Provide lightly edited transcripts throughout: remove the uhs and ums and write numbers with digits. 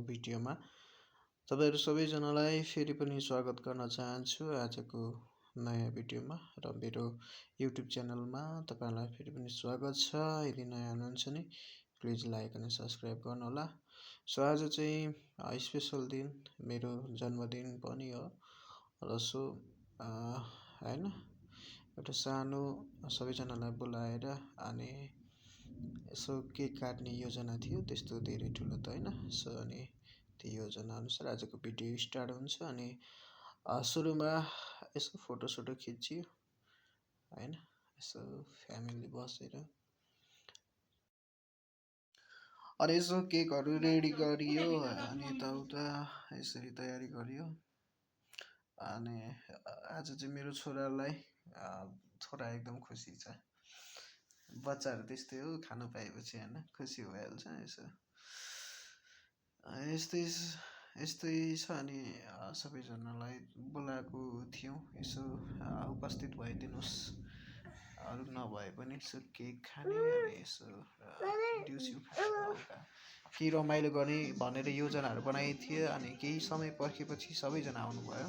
भिडियोमा तपाईहरु सबैजनालाई फेरि पनि स्वागत गर्न चाहन्छु आजको नयाँ भिडियोमा र मेरो YouTube च्यानलमा तपाईहरुलाई फेरि पनि स्वागत छ। यदि नयाँ हुनुहुन्छ नि प्लिज लाइक अनि सब्स्क्राइब गर्नुहोला। सो आज चाहिँ स्पेशल दिन मेरो जन्मदिन पनि हो र सो हैन एउटा सानो सबैजनालाई बोलाएर अनि यसो केक काट्ने योजना थियो, त्यस्तो धेरै ठुलो त हैन। सो अनि त्यो योजना अनुसार आजको भिडियो स्टार्ट हुन्छ अनि सुरुमा यसो फोटो खिच्यो हैन, यसो फ्यामिली बसेर अनि यसो केकहरु रेडी गरियो अनि यताउता यसरी तयारी गरियो। अनि आज चाहिँ मेरो छोरालाई छोरा एकदम खुसी छ। बच्चाहरु त्यस्तै हो, खाना पाएपछि हैन खुसी भइहाल्छ। यस्तै छ अनि सबैजनालाई बोलाएको थियौं, यसो उपस्थित भइदिनुस्। अरु नभए पनि यसो केक खाने अनि यसो दिउँसो खाने केही रमाइलो गर्ने भनेर योजनाहरु बनाएको थिए अनि केही समय पर्खेपछि सबैजना आउनुभयो।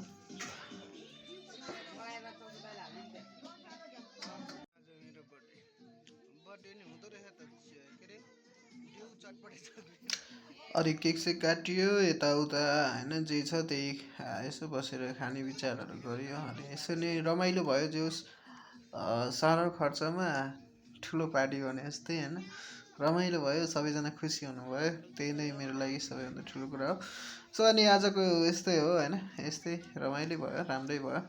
अनि केक से काटियो यताउता हैन, जे छ त्यही यसो बसेर खाने विचारहरु गरियो अनि यसो नै रमाइलो भयो। जो सानो खर्चमा ठुलो पार्टी भने जस्तै हैन, रमाइलो भयो, सबैजना खुसी हुनुभयो। त्यही नै मेरो लागि सबैभन्दा ठुलो कुरा हो। सो अनि आजको यस्तै हो हैन, यस्तै रमाइलो भयो, राम्रै भयो।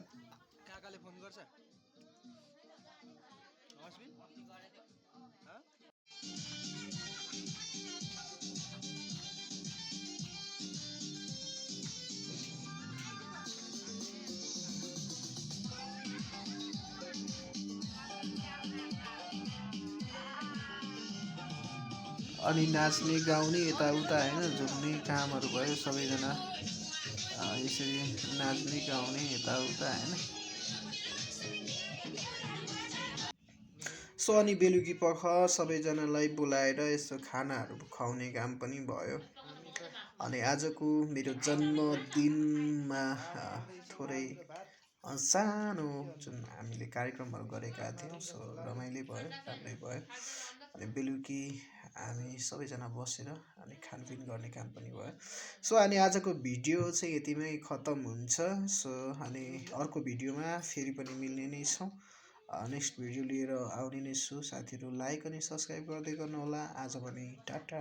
काकाले फोन गर्छ अनि नाच्ने गाउने यताउता हैन, झुक्ने कामहरु भयो। सबैजना यसरी नाच्ने गाउने यताउता हैन। सो अनि बेलुकी पख सबैजनालाई बोलाएर यसो खानाहरु खुवाउने काम पनि भयो। अनि आजको मेरो जन्मदिनमा थोरै सानो जुन हामीले कार्यक्रमहरु गरेका थियौं, सो रमाइलो भयो, राम्रै भयो। अनि बेलुकी हामी सबैजना बसेर अनि खानपिन गर्ने काम पनि भयो। सो अनि आजको भिडियो चाहिँ यतिमै खतम हुन्छ। सो अनि अर्को भिडियोमा फेरि पनि मिल्ने नै छौं। नेक्स्ट भिडियो लिएर आउने नै छु। साथीहरु लाइक अनि सब्स्क्राइब गर्दै गर्नुहोला। आज पनि टाटा।